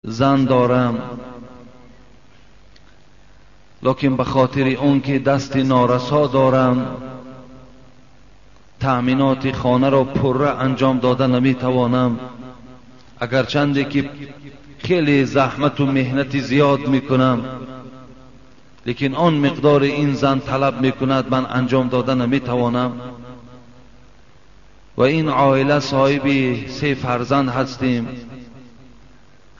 زن دارم، لکن به خاطر اون که دست نارسا دارم تأمینات خانه را پره انجام داده نمیتوانم، اگرچنده که خیلی زحمت و مهنت زیاد میکنم، لیکن آن مقدار این زن طلب میکند من انجام داده نمیتوانم. و این عائله صاحب 3 فرزند هستیم،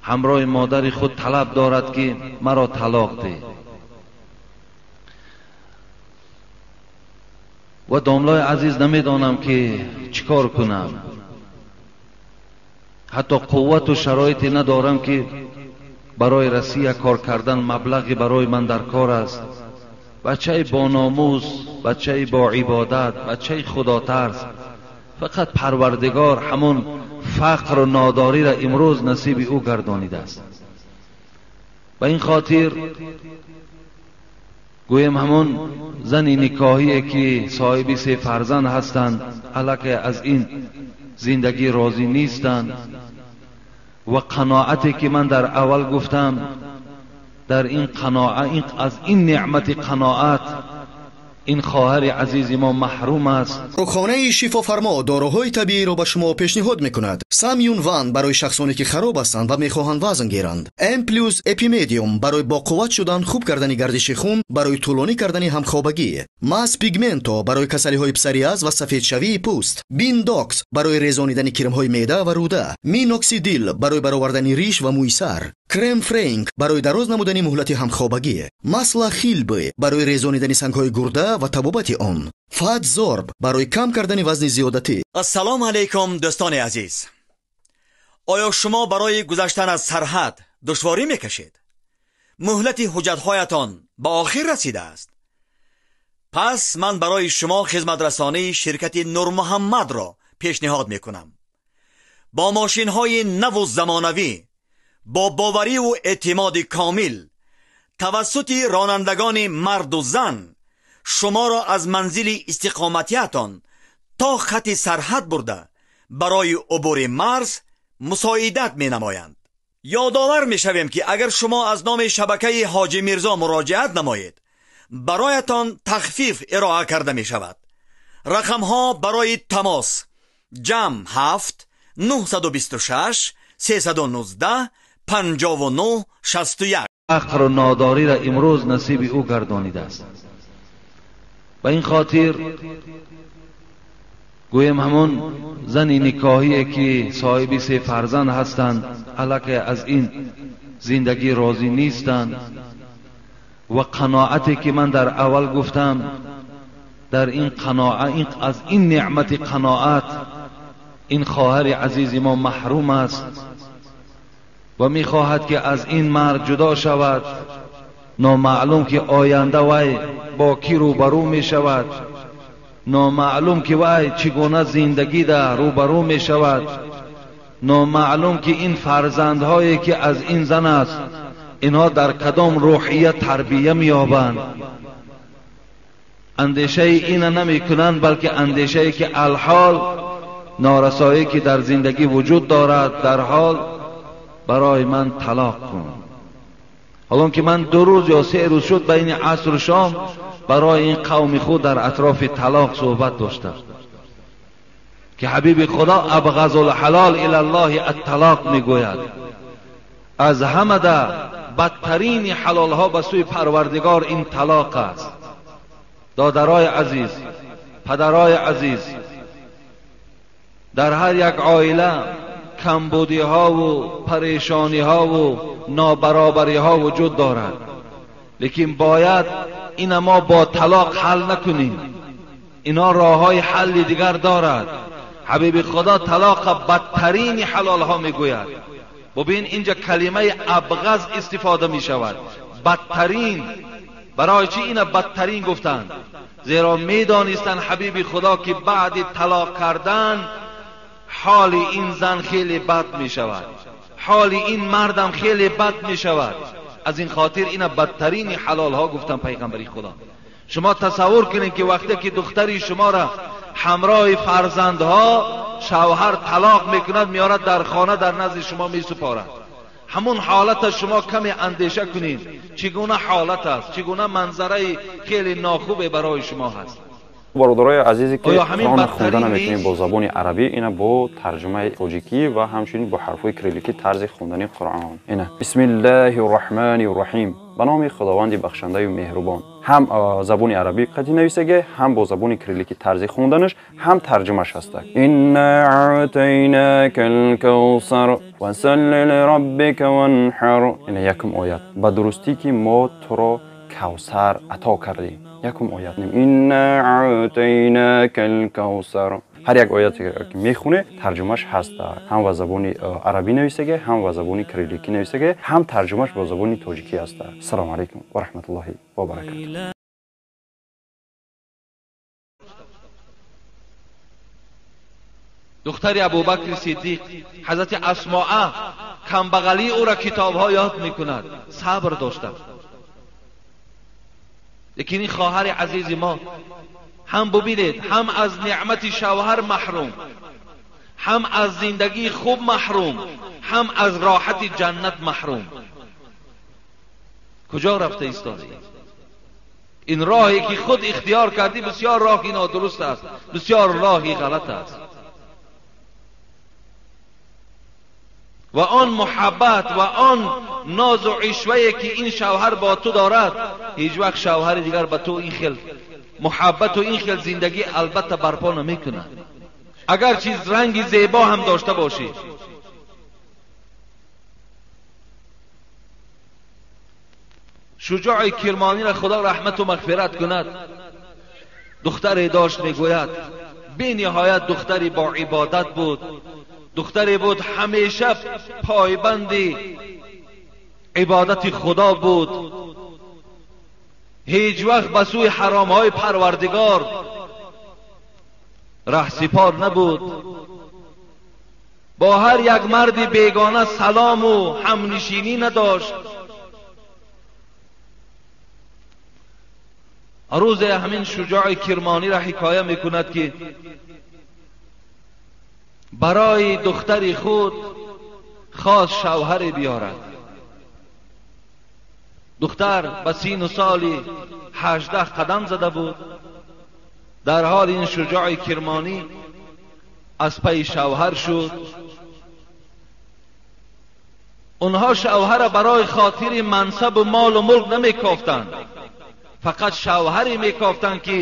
همراه مادر خود طلب دارد که مرا طلاق ده. و داملای عزیز نمیدانم که چیکار کنم، حتی قوت و شرایطی ندارم که برای رسیه کار کردن مبلغی برای من در کار است. بچه با ناموس، بچه با عبادت، بچه خدا ترس، فقط پروردگار همون فقر و ناداری را امروز نصیب او گردانیده است. به این خاطر گویم همون زن نکاهی که صاحب 3 فرزند هستند الکه از این زندگی راضی نیستند و قناعتی که من در اول گفتم، در این قناعت، از این نعمت قناعت این خواهر عزیز ما محروم است. Рухонаи шифофармо доруҳои табииро ба шумо пешниҳод мекунад. Самюн Ван барои шахсоне ки хароб ҳастанд ва мехоҳанд вазн гиранд. М плюс Эпимедиум барои боқувват шудан, хуб кардани гардиши хун, барои тӯлонӣ кардани ҳамхобагӣ. Мас Пигменто барои касалиҳои псориаз ва сафедшавии пӯст. Биндокс барои резонидани кирмҳои меъда ва рӯда. Миноксидил барои баровардани риш ва мӯи сар. Крем Френк барои дароз намудани муҳлати ҳамхобагӣ. Масла Хилбе барои резонидани сангҳои гурда ва табобати он. Фатзорб барои кам кардани вазни зиёдатӣ. Ассалому алайкум дӯстони азиз. Оё шумо барои гузаштан аз сарҳад душворӣ мекашед? Муҳлати ҳуҷҷатҳоятон ба охир расидааст. Пас ман барои шумо хизматрасонии ширкати Нурмуҳаммадро пешниҳод мекунам. Бо мошинҳои наву замонавӣ, бо бовариву эътимоди комил, тавассути ронандагони марду зан шуморо аз манзили истиқоматиятон то хати сарҳад бурда барои убури марз мусоидат менамоянд. Ёдовар мешавем ки агар шумо аз номи шабакаи Ҳоҷи Мирзо муроҷиат намоед, бароятон тахфиф ироа карда мешавад. Рақамҳо барои тамос: ҷамъ 7 926 319 59 61. فقر و ناداری را امروز نصیب او گردانیده است. به این خاطر گویم همون زن نکاهی که صاحب 3 فرزند هستند الکه از این زندگی راضی نیستند و قناعتی که من در اول گفتم، در این قناعت، از این نعمت قناعت این خواهر عزیز ما محروم است و میخواهد که از این مرد جدا شود. نامعلوم که آینده وی با کی روبرو می شود، نامعلوم که وی چگونه زندگی در روبرو می شود، نامعلوم که این فرزندهایی که از این زن است اینها در کدام روحیه تربیه می‌یابند. اندیشه این نمی کنند، بلکه اندیشه که الحال نارسایی که در زندگی وجود دارد در حال برای من طلاق کن. حالا که من 2 روز یا 3 روز شد بین عصر و شام برای این قوم خود در اطراف طلاق صحبت داشتم که حبیب خدا ابغض الحلال الی الله الطلاق میگوید. از همه ده بدترین حلال ها به سوی پروردگار این طلاق است. دادرای عزیز، پدرای عزیز، در هر یک عائله کمبودی ها و پریشانی ها و نابرابری ها وجود دارد، لیکن باید این ما با طلاق حل نکنیم. اینا راه های حل دیگر دارد. حبیب خدا طلاق بدترین حلال ها میگوید. ببین اینجا کلمه ابغض استفاده می شود، بدترین. برای چی اینا بدترین گفتند؟ زیرا میدانستند حبیب خدا که بعد طلاق کردن حال این زن خیلی بد می شود، حال این مردم خیلی بد می شود. از این خاطر اینا بدترین حلال ها گفتن پیغمبری خدا. شما تصور کنید که وقتی که دختری شما را همراه فرزندها شوهر طلاق میکند، میارد در خانه در نزد شما میسپارد، ҳамон ҳолата шумо каме андеша кунед, чӣ гуна ҳолат аст, чӣ гуна манзараи хеле нохубе барои шумо ҳаст. Бародарои азизе ки Қуръонро хонда наметавонед бо забони арабӣ, ина бо тарҷумаи тоҷикӣ ва ҳамчунин бо ҳарфҳои кирилликӣ тарзи хондани Қуръон. Ина бисмиллаҳи рраҳмани рраҳим, ба номи Худованди бахшандаю меҳрубон. Ҳам забони арабӣ қатъи нависаге, ҳам бо забони кирилликӣ тарзи хонданаш, ҳам тарҷумаш ҳаста. Инна аътайнака алкавсар фасалли лираббика ванҳар. Ина якум оят. Ба дурустӣ ки мо туро кавсар ато кардем. Якум оят. Инна аътайнака алкавсар. Ҳар як ояте ки мехоне тарҷумаш ҳаст, ҳам ба забони арабӣ нависаге, ҳам ба забони кирилликӣ нависаге, ҳам тарҷумаш бо забони тоҷикӣ ҳаст. Ассалому алайкум ва раҳматуллоҳи ва баракатуҳ. Духтари Абубакри Сиддиқ ҳазрати Асмоа камбағалии ӯра китобҳо ёд мекунад, сабр дошта. Лекин ин хоҳари азизи мо ҳам бубинед, ҳам аз неъмати шавҳар маҳрум, ҳам аз зиндагии хуб маҳрум, ҳам аз роҳати ҷаннат маҳрум. Куҷо рафта истодаӣ? Ин роҳе ки худ ихтиёр кардӣ бисёр роҳи нодуруст аст, бисёр роҳи ғалат аст. Ва он муҳаббат ва он нозу ишвае ки ин шавҳар бо ту дорад, ҳеҷ вақт шавҳари дигар ба ту ин хел муҳаббату ин хел зиндагӣ албатта барпо намекунад, агар чиз ранги зебо ҳам дошта бошӣ. Шуҷои Кирмониро Худо раҳмату мағфират кунад. Духтаре дошт, мегӯяд бениҳоят духтари бо ибодат буд, духтаре буд ҳамеша пойбанди ибодати Худо буд, ҳеҷ вақт ба сӯи ҳаромҳои Парвардигор раҳсипор набуд. Бо ҳар як марди бегона салому ҳамнишинӣ надошт. Рӯзе ҳамин шуҷои Кирмониро ҳикоя мекунад ки барои духтари худ хост шавҳаре биёрад. Духтар ба сину соли 18 қадам зада буд. Дар ҳол ин шуҷои Кирмонӣ аз пайи шавҳар шуд. Онҳо шавҳара барои хотири мансабу молу мулк намекофтанд, фақат шавҳаре мекофтанд ки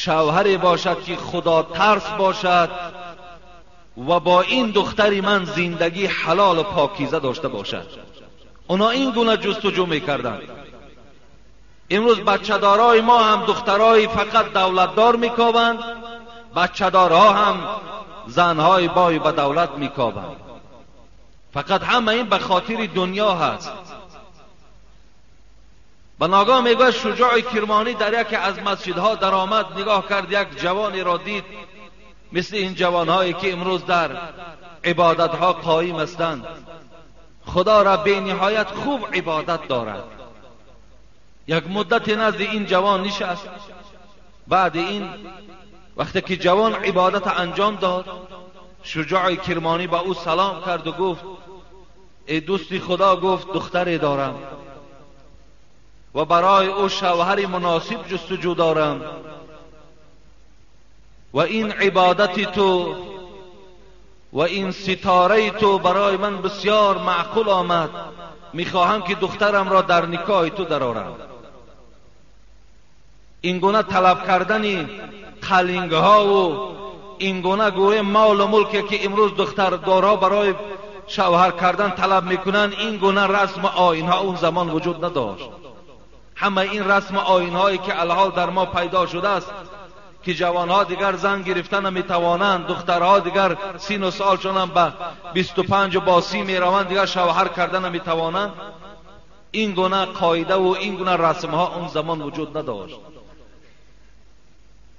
шавҳаре бошад ки худотарс бошад ва бо ин духтари ман зиндагӣ ҳалолу покиза дошта бошад. Онҳо ин гуна ҷустуҷӯ мекарданд. Имрӯз бачадорои мо ҳам духтарои фақат давлатдор мекобанд, бачадорҳо ҳам занҳои бой ба давлат мекобанд. Фақат ҳама ин ба хотири дунё ҳаст. Ба ногоҳ мегӯяд шуҷои Кирмонӣ дар яке аз масҷидҳо даромад, нигоҳ кард, як ҷавонеро дид мисли ин ҷавонҳое ки имрӯз дар ибодатҳо қоим ҳастанд. Худо را бениҳоят хуб ибодат дорад. Як муддате назди ин ҷавон нишаст. Баъди ин вақте ки ҷавон ибодат анҷом дод, шуҷои Кирмонӣ ба ӯ салом кард ва гуфт: эй дӯсти Худо, гуфт, духтаре дорам ва барои ӯ шавҳари муносиб ҷустуҷӯ дорам ва ин ибодати ту ва ин ситораи ту барои ман бисёр маъқул омад. Мехоҳам ки духтарамро дар никоҳи ту дарорам. Ин гуна талаб кардани қалингҳову ин гуна гӯе молу мулке ки имрӯз духтардорҳо барои шавҳар кардан талаб мекунанд, ин гуна расму оинҳо он замон вуҷуд надошт. Ҳама ин расму оинҳое ки алҳол дар мо пайдо шудааст ки ҷавонҳо дигар зан гирифта наметавонанд, духтарҳо дигар сину солшонам ба 25 бо 30 мераванд, дигар шавҳар карда наметавонанд. Ин гуна қоидаву ин гуна расмҳо он замон вуҷуд надошт.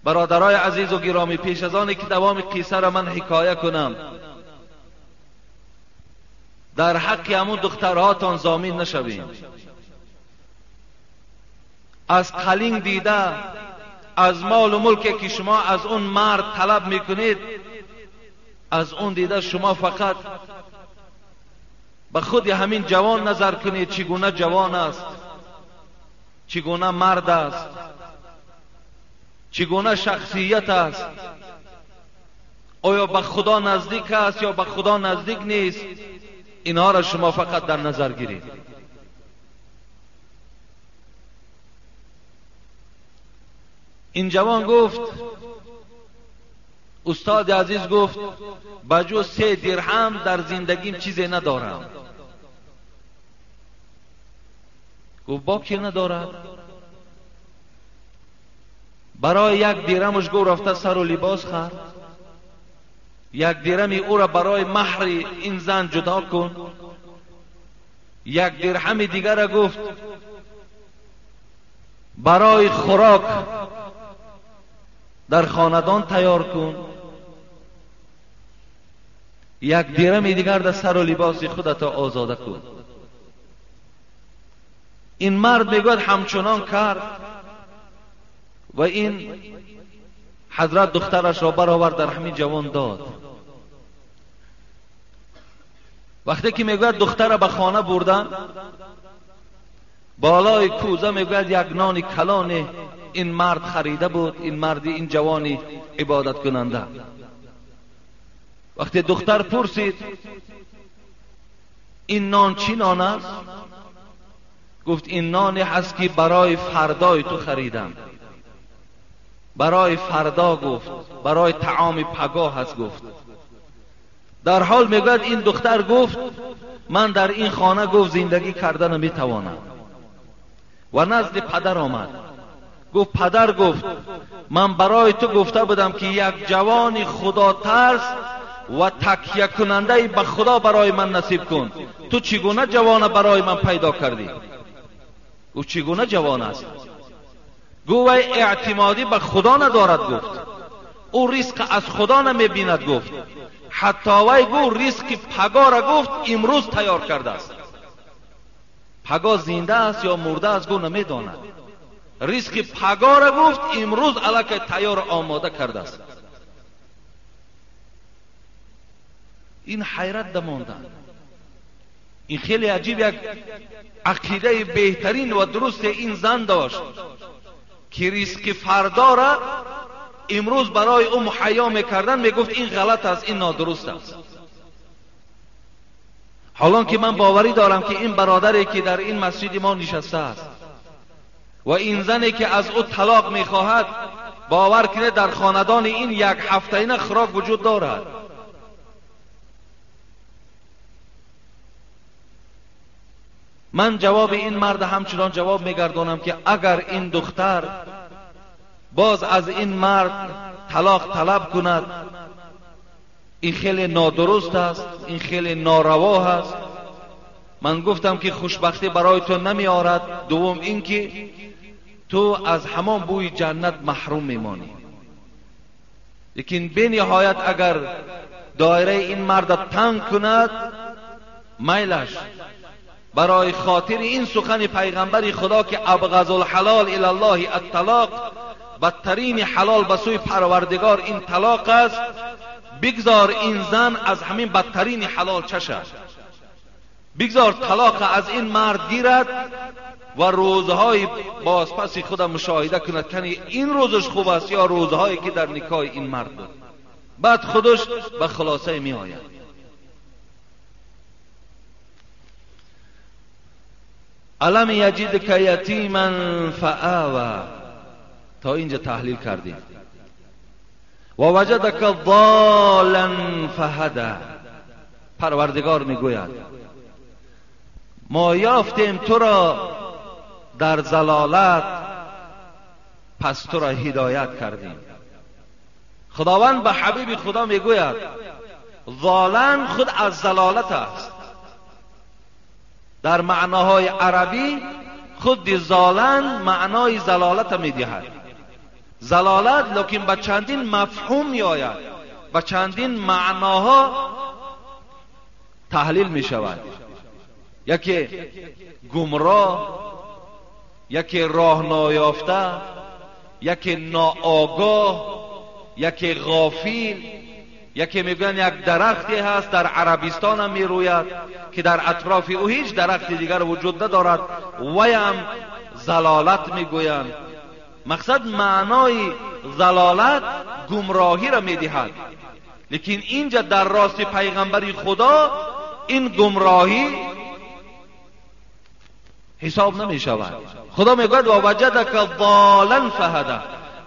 Бародарои азизу гиромӣ, пеш аз оне ки давоми қиссаро ман ҳикоя кунам, дар ҳаққи ҳамун духтарҳотон зомин нашавем. Аз қалинг дида, аз молу мулке ки шумо аз он мард талаб мекунед, аз он дида шумо фақат به خود همین جوان نظر کنید، چگونه جوان است، چگونه مرد است، چگونه شخصیت است، آیا به خدا نزدیک است یا به خدا نزدیک نیست. اینها را شما فقط در نظر گیرید. این جوان گفت، استاد عزیز گفت، بجز 3 درهم در زندگیم چیزی ندارم. گفت با کی ندارد؟ برای 1 درهمش گفت رفته سر و لباس خر، 1 درهم او را برای مهر این زن جدا کن، 1 درهم دیگر را گفت برای خوراک در خاندان تیار کن، 1 درهم دیگر در سر و لباس خودت آزاده کن. این مرد میگوید همچنان کرد و این حضرت دخترش را برآورد در همین جوان داد. وقتی که میگوید دختر را به خانه بردن، بالای کوزه میگوید یک نان کلان این مرد خریده بود، این مرد، این جوانی عبادت کننده. وقتی دختر پرسید این نان چی نان است؟ گفت این نانی هست که برای فردای تو خریدم، برای فردا، گفت برای طعام پگاه هست. گفت در حال میگوید این دختر گفت من در این خانه گفت زندگی کردن نمیتوانم و نزد پدر آمد. گفت پدر، گفت من برای تو گفته بودم که یک جوان خدا ترس و تکیه کننده به خدا برای من نصیب کن، تو چگونه جوان برای من پیدا کردی؟ گفت چگونه جوان است؟ گفت اعتمادی به خدا ندارد. گفت او ریسک از خدا نمیبیند. گفت حتی وی گفت ریسک پگاه را گفت امروز تیار کرده است، پگاه زنده است یا مرده است گفت نمیداند، ریسک پگاه را گفت امروز الکی تیار آماده کرده است. این حیرت دماندن. این خیلی عجیب یک عقیده بهترین و درست این زن داشت که ریسک فردا را امروز برای او مهیا میکردن، میگفت این غلط است، این نادرست است. حالان که من باوری دارم که این برادری که در این مسجد ما نشسته است و این زنی که از او طلاق میخواهد، باور کنه در خاندان این یک هفته این خوراک وجود دارد. من جواب این مرد همچنان جواب میگردانم که اگر این دختر باز از این مرد طلاق طلب کند، این خیلی نادرست است، این خیلی ناروا است. من گفتم که خوشبختی برای تو نمی آرد. دوم اینکه تو از همان بوی جنت محروم میمانی. لیکن به نهایت اگر دایره این مرد تنگ کند، میلش برای خاطر این سخن پیغمبر خدا که ابغض الحلال الی الله الطلاق، بدترین حلال به سوی پروردگار این طلاق است، بگذار این زن از همین بدترین حلال چشد، بگذار طلاق از این مرد گیرد و روزهای بازپس خود مشاهده کند که این روزش خوب است یا روزهایی که در نکاح این مرد بود. بعد خودش به خلاصه می آید. الم یجدک یتیما فآوی، تا اینجا تحلیل کردیم. و وجدک ضالا فهدی، پروردگار میگوید ما یافتیم تو را در ضلالت، پس تو را هدایت کردیم. خداوند به حبیب خدا میگوید ضالن خود از ضلالت است. در معناهای عربی خود ضالن معنای ضلالت میدهد. ضلالت لیکن به چندین مفهوم میآید، به چندین معناها تحلیل می شود. یکی گمراه، یکی راه نایافته، یکی ناآگاه، یکی غافل، یکی میگن یک درختی هست در عربستان هم میروید که در اطراف او هیچ درخت دیگر وجود ندارد، ویم ضلالت میگویند. مقصد معنای ضلالت گمراهی را میدهد، لیکن اینجا در راست پیغمبری خدا این گمراهی حساب نمی شود. خدا میگوید و وجدک ضالا فهدی،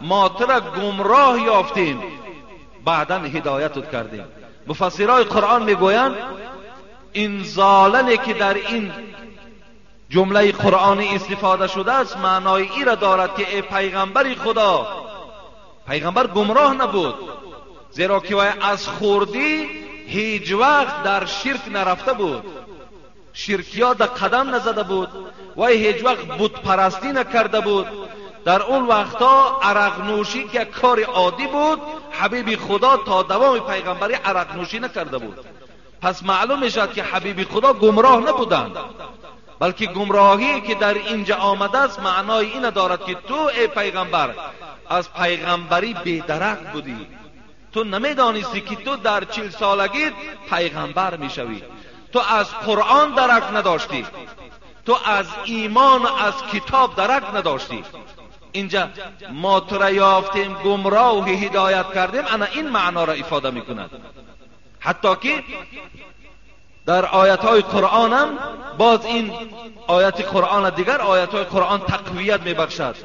ما تو را گمراه یافتیم بعدا هدایتت کردیم. مفسرای قرآن میگویند این ضالنی که در این جمله قرآنی استفاده شده است معنای ای را دارد که ای پیغمبر خدا، پیغمبر گمراه نبود، زیرا که وی از خوردی هیچ وقت در شرک نرفته بود، شرکیا در قدم نزده بود، وی هیچ وقت بت پرستی نکرده بود. در اون وقتا عرق نوشی که کار عادی بود، حبیب خدا تا دوام پیغمبری عرق نوشی نکرده بود. پس معلوم میشد که حبیب خدا گمراه نبودند، بلکه گمراهی که در اینجا آمده است معنای این دارد که تو ای پیغمبر از پیغمبری بیدرک بودی، تو نمیدانستی که تو در 40 سالگی پیغمبر میشوی، تو از قرآن درک نداشتی، تو از ایمان و از کتاب درک نداشتی. اینجا ما تو را یافتیم گمراه هدایت کردیم، انا این معنا را افاده میکند. حتی که در آیت های قرآن هم باز این آیت قرآن دیگر آیت های قرآن تقویت میبخشد.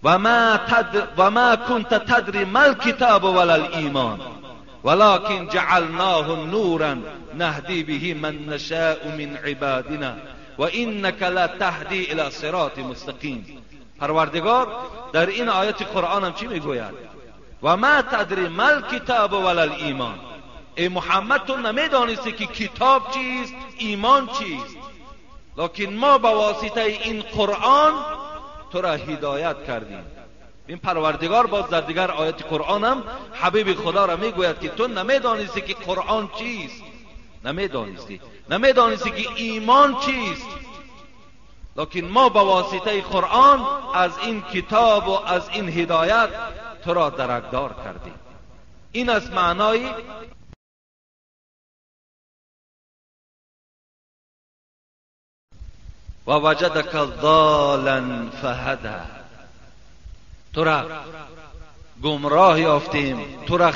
و ما كنت تدری ما الكتاب ولا الایمان ولكن جعلناه نورا نهدی به من نشاء من عبادنا وانك لا تهدی الى صراط مستقیم. پروردگار در این آیت قرآن هم چی میگوید؟ و ما تدری ما الكتاب ولا الایمان. ای محمد تو نمیدانستی که کتاب چیست، ایمان چیست، لکن ما به واسطه این قرآن تو را هدایت کردیم. این پروردگار باز در دیگر آیت قرآن هم حبیب خدا را میگوید که تو نمیدانستی که قرآن چیست، نمیدانستی که ایمان چیست، لکن ما به واسطه قرآن از این کتاب و از این هدایت تو را درکدار کردیم. این از معنای و وجدک ضالا فهدی. تو را گمراه یافتیم، تو را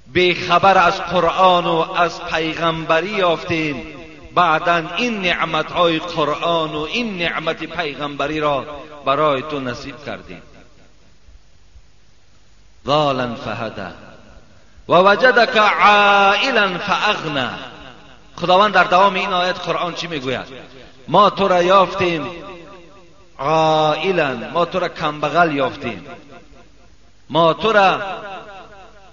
بیخبر از قرآن و از پیغمبری یافتیم، بعدا این نعمتهای قرآن و این نعمت پیغمبری را برای تو نصیب کردیم. ضالا فهدی و وجدک عائلا فاغنی. خداوند در دوام این آیت قرآن چی میگوید؟ ما تو را یافتیم عائلا، ما تو را کمبغل یافتیم، ما تو را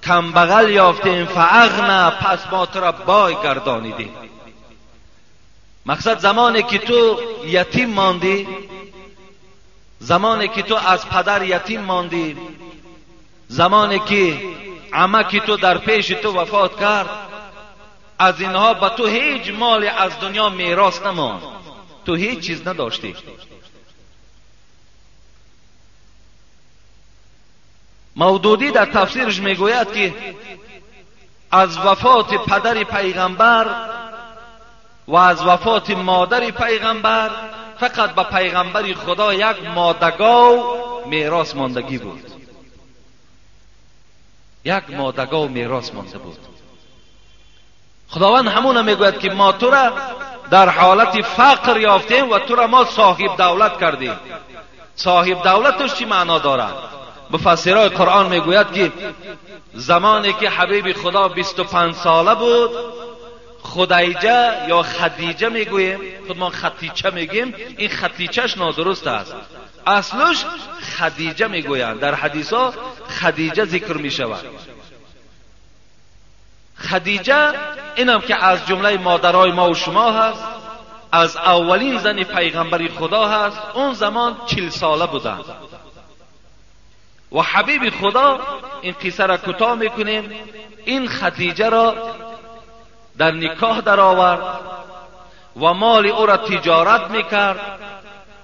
کمبغل یافتیم، فاغنا، پس ما تو را بای گردانیدیم. مقصد زمانی که تو یتیم ماندی، زمانی که تو از پدر یتیم ماندی، زمانی که عمک تو در پیش تو وفات کرد، از اینها به تو هیچ مال از دنیا میراث نماند، تو هیچ چیز نداشتی. مودودی در تفسیرش میگوید که از وفات پدر پیغمبر و از وفات مادر پیغمبر فقط به پیغمبر خدا یک مادگاو میراث ماندگی بود، یک مادگاو میراث مانده بود. خداوند همون میگوید که ما تو را در حالت فقر یافتیم و تو را ما صاحب دولت کردیم. صاحب دولتش چی معنا دارد؟ مفسرای قرآن میگوید که زمانی که حبیب خدا 25 ساله بود، خدیجه یا خدیجه میگوییم، خود ما خدیجه میگیم، این خدیجهش نادرست است، اصلش خدیجه میگویند، در حدیث ها خدیجه ذکر میشود. خدیجه اینم که از جمله مادرای ما و شما هست، از اولین زن پیغمبر خدا هست، اون زمان 40 ساله بودند و حبیب خدا، این قصه را کوتاه میکنیم، این خدیجه را در نکاح در آورد و مال او را تجارت میکرد.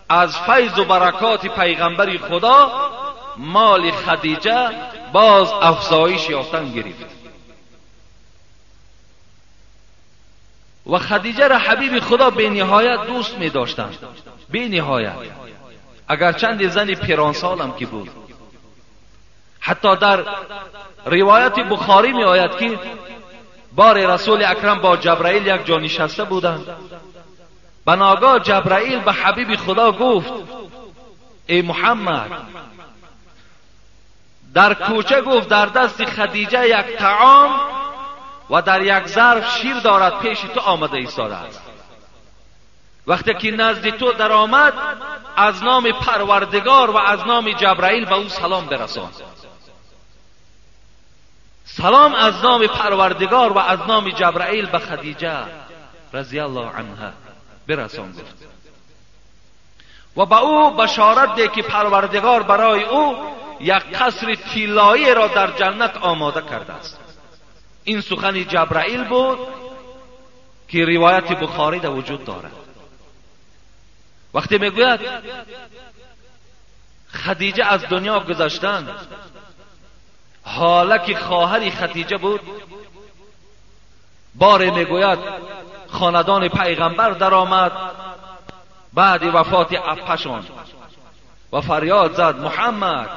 از فیض و برکات پیغمبر خدا مال خدیجه باز افزایش یافتن گرفت. و خدیجه را حبیب خدا به نهایت دوست می داشتند، به نهایت، اگر چند زن پیرانسالم که بود. حتی در روایت بخاری می آید که بار رسول اکرم با جبرائیل یک جا نشسته بودند. بناگاه جبرائیل به حبیب خدا گفت ای محمد، در کوچه گفت در دست خدیجه یک طعام و در یک ظرف شیر دارد، پیش تو آمده ایستاده است. وقتی که نزد تو در آمد از نام پروردگار و از نام جبرائیل به او سلام برسان. سلام از نام پروردگار و از نام جبرائیل به خدیجه رضی الله عنها برسان گفت و به او بشارت ده که پروردگار برای او یک قصر طلایی را در جنت آماده کرده است. این سخن جبرائیل بود که روایت بخاری در وجود دارد. وقتی میگوید خدیجه از دنیا گذشتند، حالا که خواهر خدیجه بود، باره میگوید خاندان پیغمبر در آمد بعد وفات اپشان و فریاد زد محمد.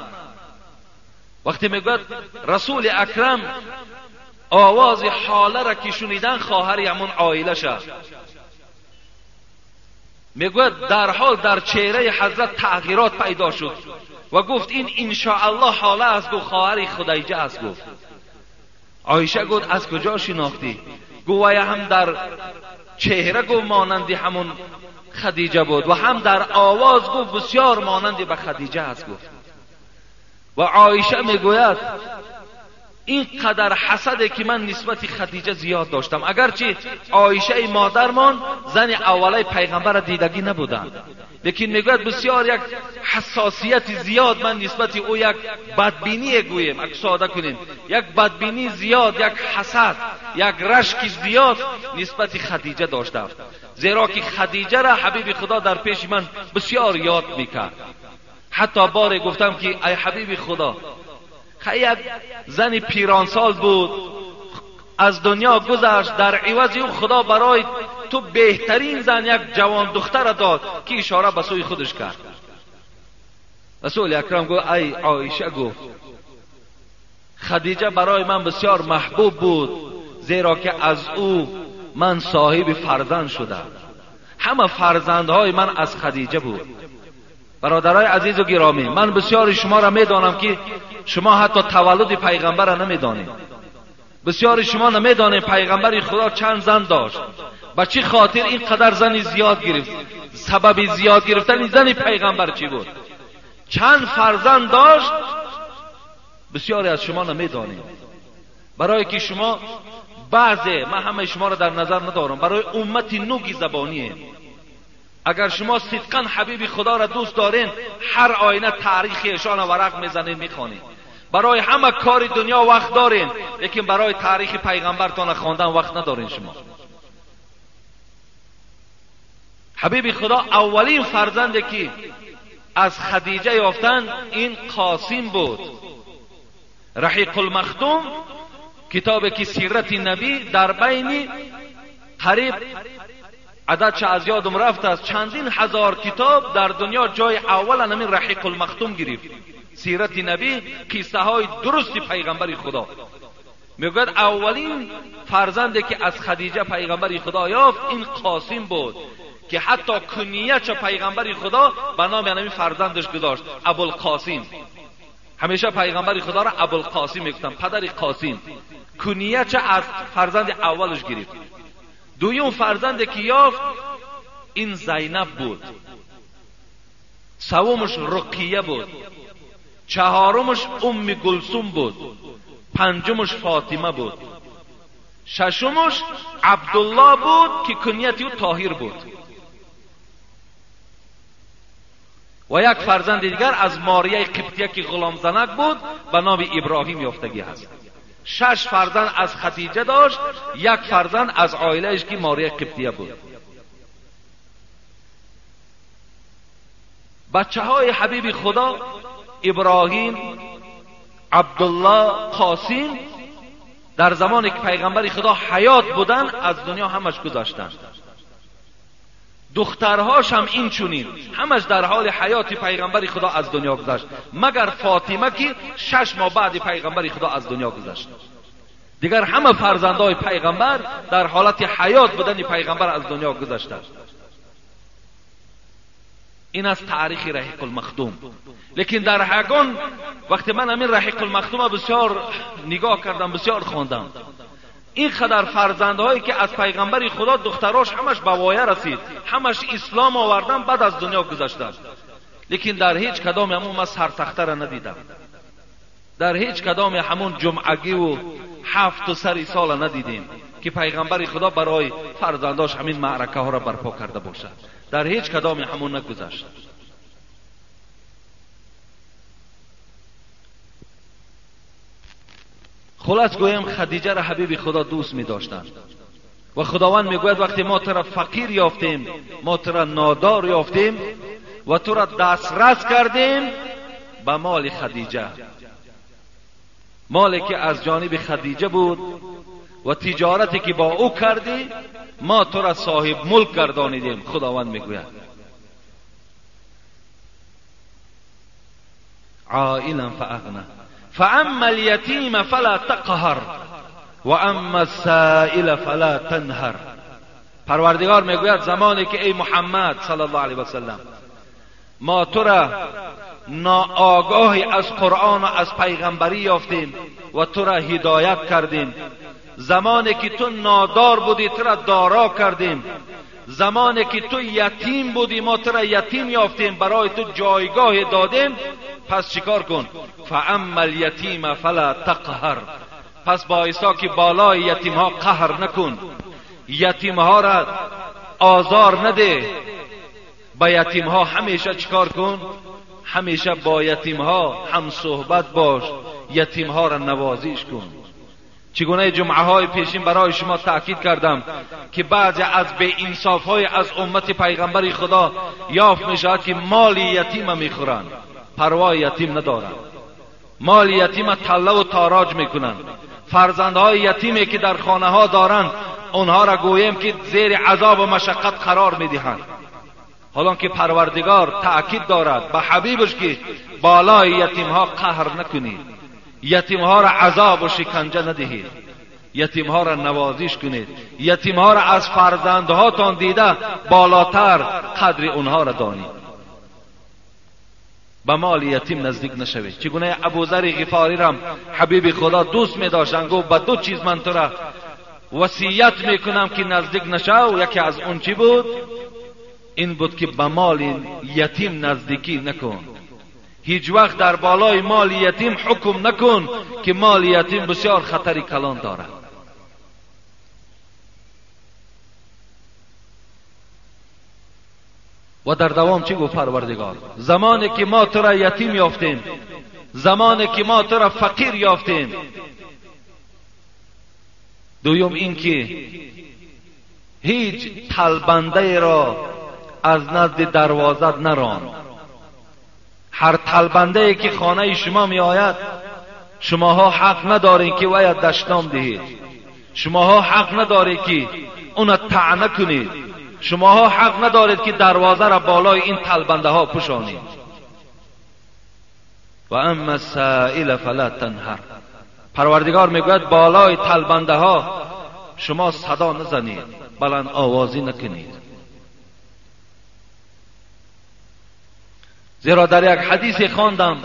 وقتی میگوید رسول اکرم آواز حاله را که شنیدن خواهر همون عائله شد، میگوید در حال در چهره حضرت تغییرات پیدا شد و گفت این انشاءالله حاله است، گفت خواهر خدیجه است. گفت عایشه گفت از کجا شناختی؟ گفت هم در چهره گفت مانند همون خدیجه بود و هم در آواز گفت بسیار مانند به خدیجه است. گفت و عایشه میگوید این قدر حسده که من نسبت خدیجه زیاد داشتم، اگرچه عایشه مادرمان زن اولای پیغمبر دیدگی نبودند، لیکن میگوید بسیار یک حساسیت زیاد من نسبت او، یک بدبینی گوییم اگه ساده کنیم، یک بدبینی زیاد، یک حسد، یک رشک زیاد نسبت خدیجه داشتم، زیرا که خدیجه را حبیب خدا در پیش من بسیار یاد میکرد. حتی بار گفتم که ای حبیب خدا، یک زن پیرانسال بود از دنیا گذشت، در عوض او خدا برای تو بهترین زن یک جوان دختر داد که اشاره به سوی خودش کرد. رسول اکرم گفت ای عایشه، گفت خدیجه برای من بسیار محبوب بود، زیرا که از او من صاحب فرزند شدم، همه فرزندهای من از خدیجه بود. برادرای عزیز و گرامی، من بسیار شما را میدانم که شما حتی تولد پیغمبر را نمیدانید. بسیار شما نمیدانید پیغمبر خدا چند زن داشت، به چه خاطر اینقدر زن زیاد گرفت، سبب زیاد گرفتن زن پیغمبر چی بود، چند فرزند داشت. بسیاری از شما نمیدانید، برای که شما بعضی، من همه شما را در نظر ندارم، برای امت نوگی زبانیه. اگر شما صدقاً حبیب خدا را دوست دارین، هر آینه تاریخ ایشان ورق میزنین میخوانین. برای همه کار دنیا وقت دارین، لیکن برای تاریخ پیغمبرتان خواندن وقت ندارین شما. حبیب خدا اولین فرزندی که از خدیجه یافتن این قاسم بود. رحیق المختوم، کتابی که سیرت نبی در بین قریب عدد چه از یادم رفت است چندین هزار کتاب در دنیا جای اول همین رحیق المختوم گرفت. سیرت نبی، قصه های درست پیغمبر خدا. میگوید اولین فرزندی که از خدیجه پیغمبر خدا یافت این قاسم بود که حتی کنیه چه پیغمبر خدا به نام همین فرزندش گذاشت، ابوالقاسم. همیشه پیغمبر خدا را ابوالقاسم میگفتن، پدر قاسم. کنیه چه از فرزند اولش گرفت. دویم فرزند که یافت این زینب بود، سومش رقیه بود، چهارمش ام گلثوم بود، پنجمش فاطمه بود، ششمش عبدالله بود که کنیت او طاهر بود، و یک فرزند دیگر از ماریه قبطیه که غلام زنک بود به نام ابراهیم یافتگی هست. 6 فرزند از خدیجه داشت، یک فرزند از عائله‌اش که ماریه قبطیه بود. بچه های حبیب خدا ابراهیم، عبدالله، قاسم در زمانی که پیغمبر خدا حیات بودن از دنیا همش گذشتند. دخترهاش هم این چونین همش در حال حیات پیغمبر خدا از دنیا گذشت، مگر فاطمه که 6 ماه بعد پیغمبر خدا از دنیا گذشت. دیگر همه فرزندهای پیغمبر در حالت حیات بودن پیغمبر از دنیا گذشتند. این از تاریخ رحیق المختوم. لیکن در هگان وقتی من همین رحیق المختوم بسیار نگاه کردم، بسیار خواندم، این قدر فرزندهایی که از پیغمبر خدا دختراش همش به وایه رسید، همش اسلام آوردن، بعد از دنیا گذشتن. لیکن در هیچ کدام همون من سرتخته را ندیدم، در هیچ کدام همون جمعگی و 7 سری سال ندیدیم که پیغمبر خدا برای فرزنداش همین معرکه ها را برپا کرده باشد. در هیچ کدام همون نگذشت. خلاص گویم خدیجه را حبیب خدا دوست می داشتند و خداوند می گوید وقتی ما تو را فقیر یافتیم، ما تو را نادار یافتیم و تو را دسترس کردیم به مال خدیجه، مالی که از جانب خدیجه بود و تجارتی که با او کردی، ما تو را صاحب ملک گردانیدیم. خداوند میگوید عائلا فاغنى فاما اليتیم فلا تقهر و اما السائل فلا تنهر. پروردگار میگوید زمانی که ای محمد صلی الله علیه و سلم ما تو را ناآگاهی از قرآن و از پیغمبری یافتیم و تو را هدایت کردیم، زمانی که تو نادار بودی تو را دارا کردیم، زمانی که تو یتیم بودی ما تو را یتیم یافتیم، برای تو جایگاه دادیم، پس چیکار کن؟ فاما الیتیم فلا تقهر. پس بایستا که بالای یتیم ها قهر نکن، یتیم ها را آزار نده، با یتیم ها همیشه چیکار کن؟ همیشه با یتیم ها هم صحبت باش، یتیم ها را نوازش کن. چگونه جمعه های پیشین برای شما تأکید کردم که بعضی از بی‌انصاف های از امت پیغمبر خدا یافت می شود که مال یتیم میخورند، پروای یتیم ندارند، مال یتیم تله و تاراج میکنند، فرزندهای یتیمی که در خانه ها دارند اونها را گوییم که زیر عذاب و مشقت قرار میدهند. حالا که پروردگار تأکید دارد به حبیبش که بالای یتیم ها قهر نکنید، یتیم ها را عذاب و شکنجه ندهید، یتیم ها را نوازش کنید، یتیم ها را از فرزندهاتان دیده بالاتر قدر اونها را دانید. به مال یتیم نزدیک نشوید. چگونه ابوذر غفاری را حبیب خدا دوست می داشتند، گفت به دو چیز من تو را وصیت میکنم که نزدیک نشو. یکی از اون چی بود؟ این بود که به مال یتیم نزدیکی نکن، هیچ وقت در بالای مال یتیم حکم نکن که مال یتیم بسیار خطری کلان دارد. و در دوام چی گفت پروردگار؟ زمانی که ما تو را یتیم یافتیم، زمانی که ما تو را فقیر یافتیم. دویم این که هیچ تلبنده را از نزد دروازه نران. هر تلبنده که خانه شما می آید، شماها حق ندارید که وی دشنام دهید، شماها حق ندارید که اون طعنه کنید، شماها حق ندارید که دروازه را بالای این تلبنده ها پوشانید. و اما السائل فلا تنهر. پروردگار میگوید بالای تلبنده ها شما صدا نزنید، بلند آوازی نکنید. زیرا در یک حدیث خواندم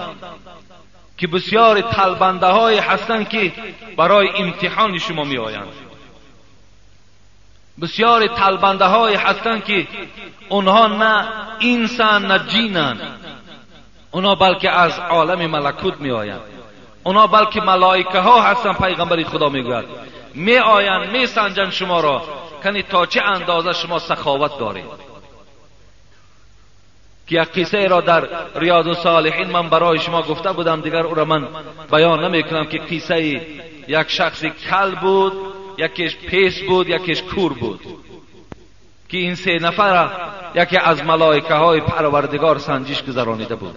که بسیار تلبنده های هستند که برای امتحان شما می آیند، بسیار تلبنده های هستند که اونها نه انسان نه جینند، اونها بلکه از عالم ملکوت می آیند، اونها بلکه ملائکه ها هستند. پیغمبر خدا می گوید می آیند می سنجند شما را کنی تا چه اندازه شما سخاوت دارید. که یک قصه را در ریاض الصالحین من برای شما گفته بودم، دیگر او را من بیان نمی کنم، که قصه یک شخص کل بود، یکیش پیس بود، یکیش کور بود، که این سه نفر یکی از ملائکه های پروردگار سنجش گذرانیده بود.